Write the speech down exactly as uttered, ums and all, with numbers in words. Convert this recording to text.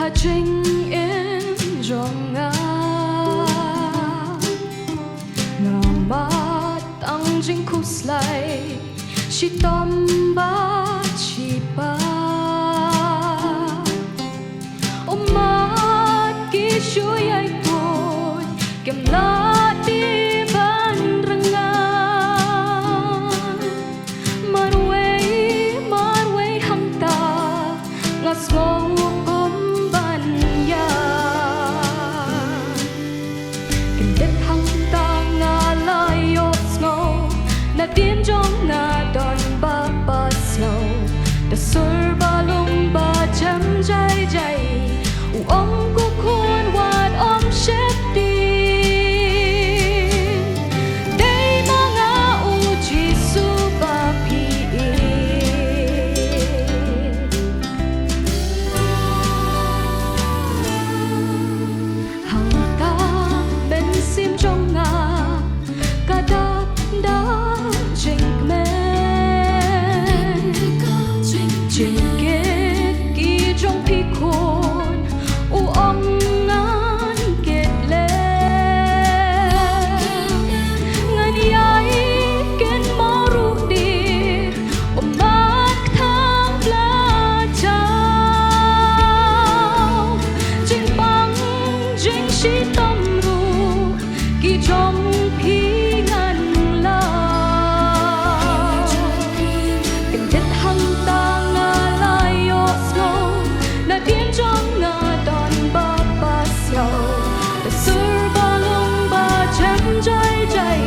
Jingim jong nga, nga mad tang jingkhuslai, shitom bad shipa. U mad ki shu ïai put, kim lah dei ban rnga. Marwei marwei hangta, nga sngew kum ban ïa. Kyndit hangta nga la ïohsngew, nadien jong nga don ba pasiaw. Da sur ba lung ba jem jai jai, u ong, ko khun, wat ym sheptieng. Dei ma nga, u Jisu, ba phi ïeit. Hangta mynsiem jong nga ka dap da jingkmen. Jingkit ki jong phi khun, u ong, ngan kit leh. Ngan ïai kynmaw ruh de, u mad kthang bla jaw. Jingpang jingshitom ruh ki jong phi ngan lah. Kyndit hangta nga la ïohsngew, nadien jong nga don ba pasiaw. Da sur ba lung ba jem jai jai,